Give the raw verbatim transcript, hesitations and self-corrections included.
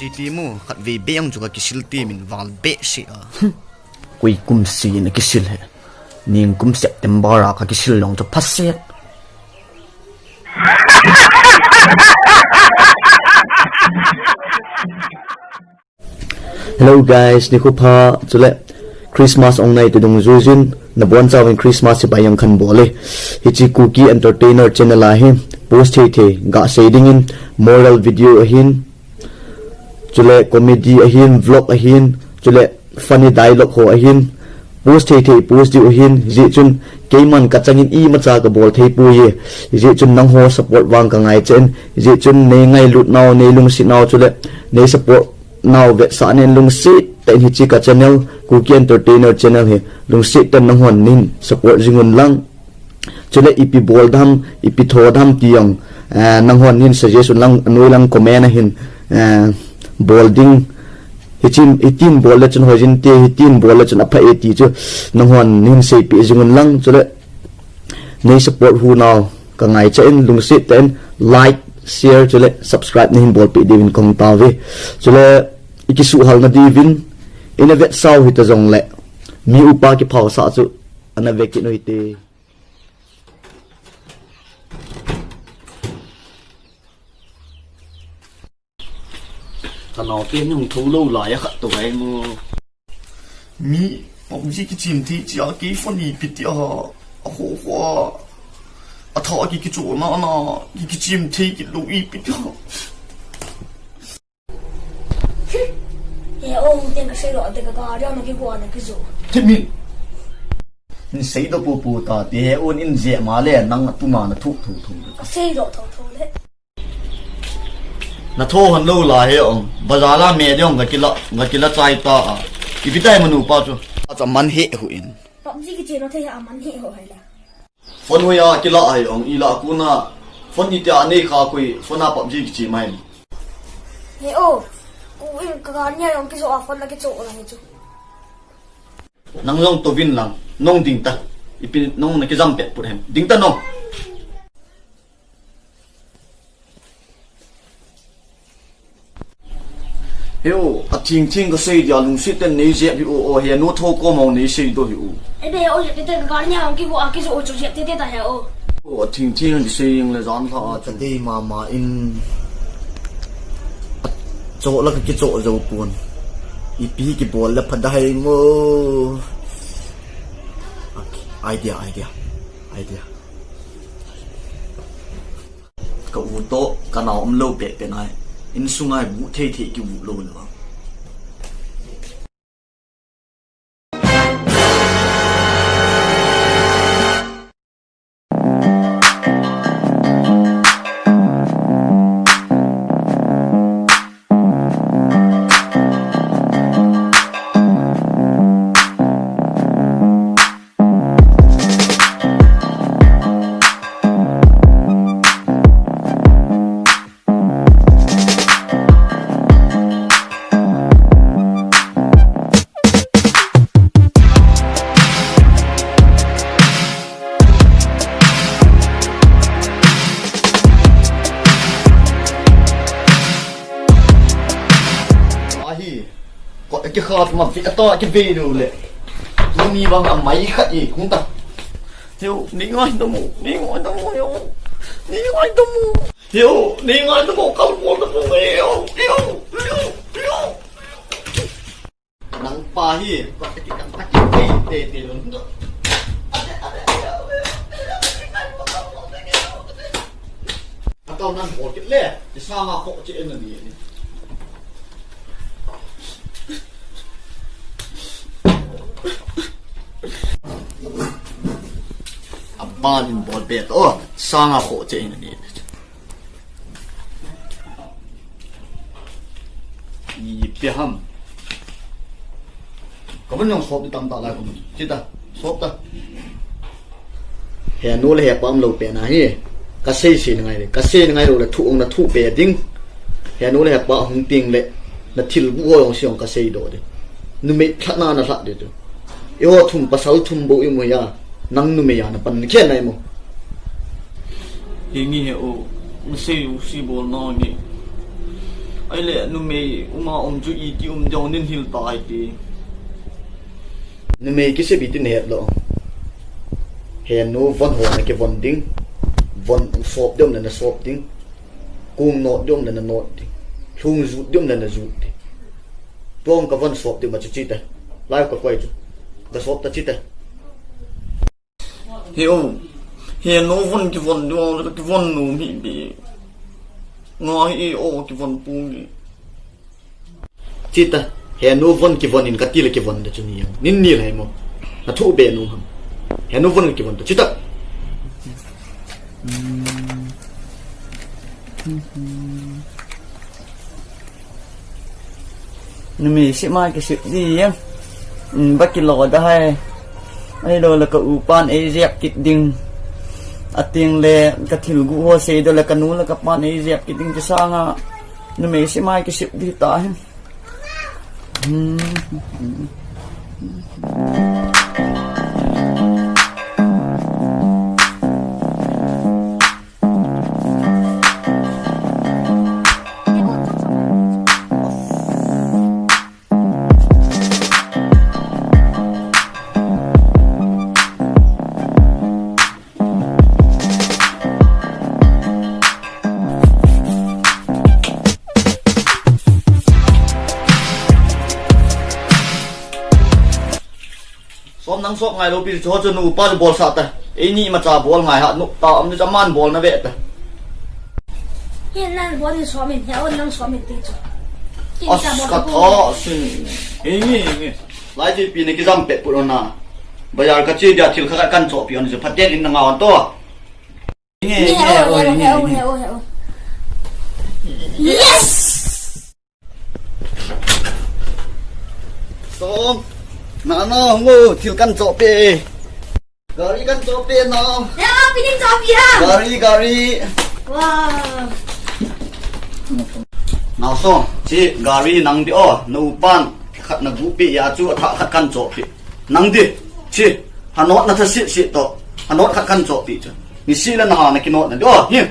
Iti mu, khatvei beh ang chu ka kisil ti min val beh si a. Koi kum si na kisil he. Ning kum September a ka kisil long chu phaset. Hello guys, nikho pha, chule Christmas ong nai te dungjuijin, nabonchauvin Christmas hi pai ang khan bol e. Hiche Kuki Entertainer channel a hi post thei thei, gasei dingin, moral video ahin, chule comedy ahin, vlog ahin, chule funny dialogue ho ahin, post thei thei post diu ahin, hijeh chun keiman kachangin imacha kabol thei poi e. Hijeh chun nangho support vang kangai chen, hijeh chun nei ngailut nau, nei lungset nau chule nei support nau vetsahnan lungset tah in hiche ka channel, Kuki Entertainer channel hi lungset tah in nanghon nei support jing un lang. Chule ipi bol dam, ipi tho dam ti jong, eh, nanghon nei suggest un lang, anoi lang comment ahin, eh, bol ding. Hitin, hitin bol le chun hoi jin te, hitin bol le chun apha e ti chu nanghon nei seipeh jing un lang. Chule nei support hu nau kangaicha in, lungset tah in like, share chule subscribe nahin bolpeh diuvin kahung tao ve. Chule ikisuhhalna diuvin, ina vetsau hita jongle, mi upa kiphaosah chu ana ve kit u hite. Ka naote nung thou lou lai a khat to vai mo. Mi PUBG kichem thei chia kei phone ipi tia, a ho ho a, atha ki kicho na na, ki kichem thei kit lou ipi tia. He o, ten ka sei lo, te ka ka ria na ki hua na ki zo. Thimin. Nei seidoh popo ta, te he o in je ma le, nang tu ma na thu thu thu. Ka sei lo tho tho le. Na tho hon lou lai he ong. Bazar la me de ong ka kila, ka kila chai ta a. Ipi tai manu pa chu. Acha man he hu in. PUBG kichem na thei a man he ho hai la. Phone hoiya kila ahi ong, ila kona. Phone itia nei kha koi, phone a PUBG kichem ahi. He o. Ku in ka ga nia ong kizo a phone la kicho la he chu. Nang jong touvin lang, nong ding ta. Ipi nong na kijam pet put hem. Ding ta nong. He o, athing thing ka sei dia lungset tah in nei jep hi o, o he nu tho ko mo nei seidoh hi o. E be o, jep te te ka ga nia ong ki ho a kizo o chu jep te te ta he o. O, athing thing kisei jing le jan lha a chu. Ka dei mama in. Acho la ka kicho jou pon. Ipi kibol le pha dai mo. Idea, idea, idea. Ka u toh, ka nao umlou peh peh ngai. Insung a hi bu thei thei kibu lou lou. Ahi, ko, kikhat ma ve ta, kive lou le. Tuni vang a mai khat i, hung ta. Hiu, ni ngai ta mo, ni ngai ta mo, hiu. Ni ngai ta mo. Hiu, ni ngai ta mo, kal mo ta mo, hiu, hiu, hiu, hiu. Nang pa hi, ka ki, ka ki, te, te, te, lo, lo. Atau nan bol kit le, ti sanga kho che en ni. Aban in bol bet, o, sanga kho che en ni. Ipi ham. Ka van jong sop di tam ta lai kum. Chita, sop ta. He nu le he pa umlou pen ahi. Ka sei sei ngai le. Ka sei ngai lou le thu ong na thu pe ding. He nu le he pa hung ting le. Na thil bu ho jong sei ong ka seidoh di. Numei lha na na lha di tu. Eiho thum pasal thum bou imu ya. Nang numei a na pan khen nai mo. Hi ngi he o, na sei u si bol na ngi. Ahile numei uma um chu iti um ding, nin hil tai ti. Numei kisep iti nahet lou. Henu von ho nakivon ding. Von sop ding um le nasop ding. Kung not ding um le nanot ding. Lhung jut ding um le najut ding. Tuang kavon sop ding ma chu chita. Lai kakoi chu. Kasop ta chita. He o, henu von kivon ding, kivon nom hi bi. Nga hi o kivon pung hi. Chita, henu von kivon in kati le kivon da chu ni yang. Nin ni le mo. Nathu be nom ham. Henu von kivon da chita. Numei sep mai kisep ding. Ba kilo da hai. Ahilou le ka upan eijep kit ding. Ating le kathil gu ho seidoh le kanu le kapan eijep kit ding ti sanga. Numei sep mai kisep ding ta hi. Som nang sop ngai lou pi chu, chu nu pa bol sa ta. Eini macha bol ngai ha, nu ta am ni chaman bol na ve ta. Hian nang bol ni som in, hian nang som in ti chu. As ka tha sin. Eini, eini. Lai ti pi ni kijam pet pu na. Bazar ka chi dia thil kha kan cho pi on chu phaten in na nga on to. Nge, nge, nge, oi, nge, nge, nge. Nge, nge, nge. Yes! Song, na, na, ngo, thil kan cho pe. Gari kan cho pe na. Ya, pinin cho pe ha. Gari, gari. Wow. Na so, chi gari nang di o, na upan khat na gu pe ya chu tha khat kan cho pe. Nang di, chi, hanot na tha si si to, hanot khat kan cho pe chu. Ni si la na ha na kinot na di o, hi.